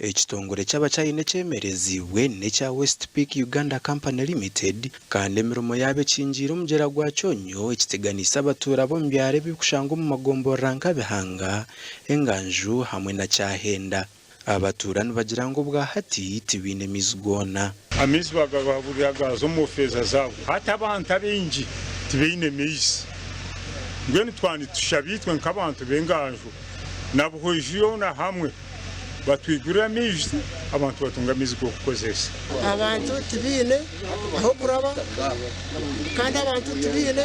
Ekitongore ky'Abachina ekyemereziibwe n'ekya West Peak Uganda Company Limited kandi emirimo yaabo ekingiire omugyera gwa Kyonyo ekiteganiise abatuura b'omu byaro ebirikushangwa omu magomborora nka Bihanga, Enganju hamwe na Kyahenda. Abatuura nibagira ngu obwahati tibaine maizi goona. Amaizi baagababurira gaaza omu feeza zaabo. Hati abantu abaingi tibaine maizi. Mbwenu twaba nitushaba itwe nk'abantu b'Enganju na Buhweju yoona hamwe batwigurire amaizi abantu batunge amaizi g'okukozesa. Abantu tibaine ah'okuraba kandi abantu tibaine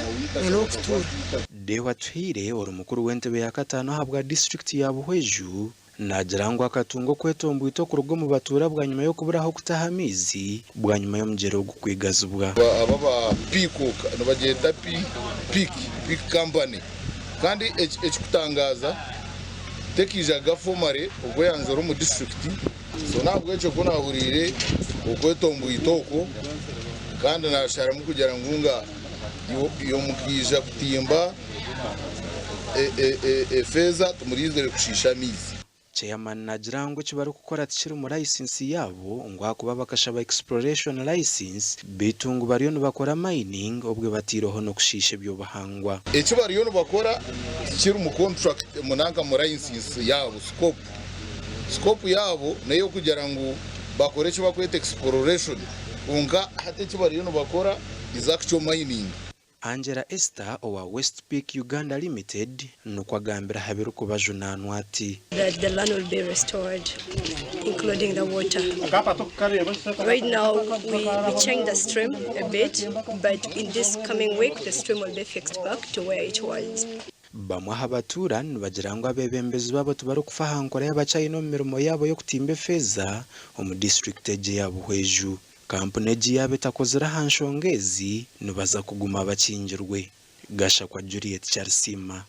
n'ah'okutuura. Deo Atuhaire ori mukuru w'entebe ya kataano ahabwa disiturikiti ya Buhweju naagira ngu akatunga okwetomboita okuruga omu batuura bwanyima y'okubura ah'okutaha amaizi bwanyima y'omugyera ogu kwigazibwa. Aba aba Peak nibagyeta Peak, Peak Company kandi ekikutangaaza tekaijaga formally okweyanjura omu disiturikiti so n'ahabw'ekyo ku naahuriire okwetomboita okwo kandi naasharamu kugira ngu nga mukaija kutimba efeeza timuriizire kushiisha amaizi. Chairman naagira ngu eki barikukora tikiri mu layisinsi yaabo ngu ahakuba bakashaba exploration license beitu ngu bariyo nibakora mining obwe bataireho n'okushiisha eby'obuhangwa. Eki bariyo nibakora tikiri mu contract nanka mu layisinsi yaabo, scope. Scope yaabo n'ey'okugira ngu bakore eki barikweta exploration kwonka hati eki bariyo nibakora is actual mining. Angella Esther owa West Peak Uganda Limited nikwo agambire aha birikubajunaanwa ati. That the land will be restored including the water. Right now we, we changed the stream a bit but in this coming week the stream will be fixed back to where it was. Bamwe aha batuura nibagira ngu abeebembezi baabo tibarikufa aha nkora y'Abachina omu mirimo yaabo y'okutimba efeeza omu disiturikiti egi eya Buhweju. Kampuni egi yaaba etakozire aha nshonga ezi, nibaza kuguma bakingirwe. Gashakwa Juliet Kyarisiima.